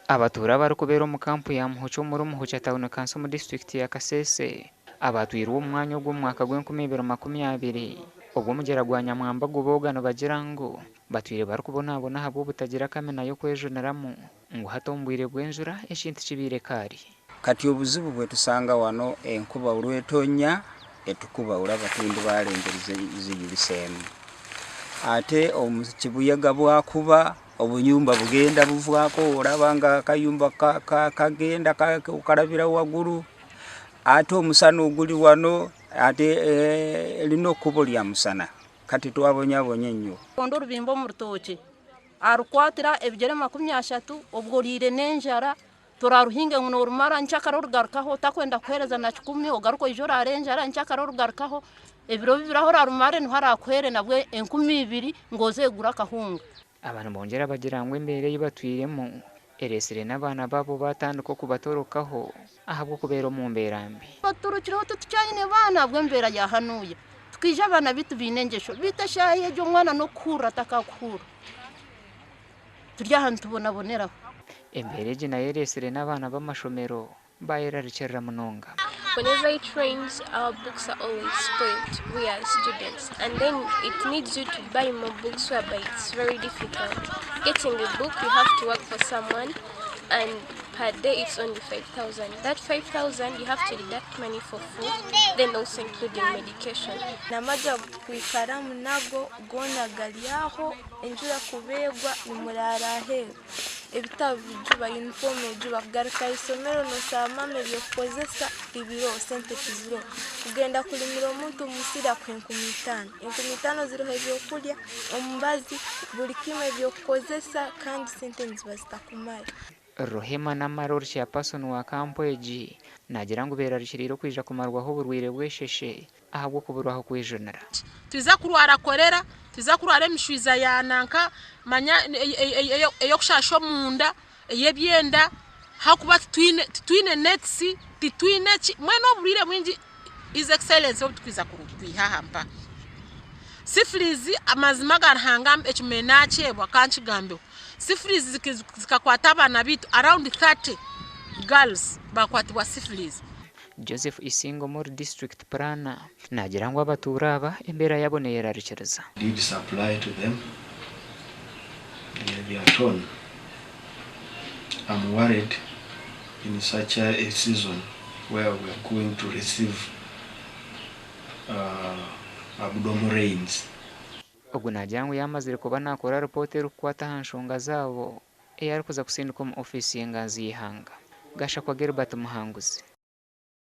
Abatuura abarikubeera omu kampu ya Muhokya omuri Muhokya Town Council omu disiturikiti ya Kasese abaatwirwe omu mwanya ogu omu mwaka gw'enkumibiri makumi abiri obwo omugyera gwa Nyamwamba gubooga nibagira ngu batwire barikubonabona ahabw'obutagira kamina y'okwejuniramu, ngu hati omu bwire bw'enjura ekintu kibaire kaari. Kati obuzibu bwetusanga wano, enkuba olwetonya etukuba, olaba tundubale engeri ziyuliseemu, ate kibuyaga bwakuba, obuyumba bugenda buvwako, olaba nga akayumba kagenda okalabira waggulu. Ate omusana oguli wano, ate lino kkubo lya musana, kati twabonyabonya ennyo. Onda orubimba omu rutookye arukwatira ebigyere 30, obwo oriire n'enjara, toraruhinge ngu norumara. Nkyakara orugarukaho otakwenda kuheereza na 100, ogaruka oije oraara enjara. Nkyakara orugarukaho ebiro 2 aho orarumare, niho arakuhere nabwe 2000 ngu oze gura akahunga. Aba nibongyera bagira ngu embeera ei batwiremu ereetsire n'abaana baabo batandika okubatorokaho ahabw'okubeera omu mbeera mbi. Baturukireho, titukyayine baana ahabw'embeera ya hanuuya. Tukaija abaana bitu biine engyesho, bitu eshaaha egyo omwana n'okuhurra atakakuhurra. Turi aha nitubonaboneraho. Embeera egi nayo ereetsire n'abaana b'amashomero bayerarikirira munonga. Whenever it rains, our books are always spoiled. We are students. And then it needs you to buy more books, whereby it's very difficult. Getting a book, you have to work for someone, and per day it's only 5,000. That 5,000, you have to deduct money for food, then also including medication. N'amaju agu tukwikaramu nago goona gari aho, enjura kubeegwa nimuraara aheeru, ebitabo bijuba, yunifoomu ejuba. Kugaruka aha ishomero noosaba maama ebyokukozesa, tibiriho, sente tiziriho. Kugenda kurimira omuntu omu musiri akuha 5000, 5000 ziriho ebyokurya, omubazi, buri kimwe, ebyokukozesa, kandi sente niziba zitakumara. Rohema Namarori, chairperson wa kampu egi, naagira ngu beerarikiriire okwija kumarwaho oburwaire bw'esheshe ahabw'okuburwaho kwejunira. Twiza kurwara korera, twiza kurwara emishwiza ya nanka manya ey'okushasha omunda, ey'ebyenda, hakuba titwine nets, titwine ki mwena. Oburwire bwingi, His Excellence, obu tukwiza kwiha aha mpa syphilis. Amazima ga Ruhanga, ekimwe nakyebwa kankigambeho, syphilis zikakwata abaana bitu, around 30 girls bakwatibwa syphilis. Joseph Isingo muri district planner naagira ngu abatuura aba embeera yabo neyerarikiriza. Did supply to them. They are torn. I'm worried in such a season where we are going to receive abnormal rains. Ogu naagira ngu yamazire kuba nakora ripooti erikukwata aha nshonga zaabo, ei arikuza kusindika omu ofiisi y'enganzi y'eihanga. Gashakwa Gilbert Muhanguzi.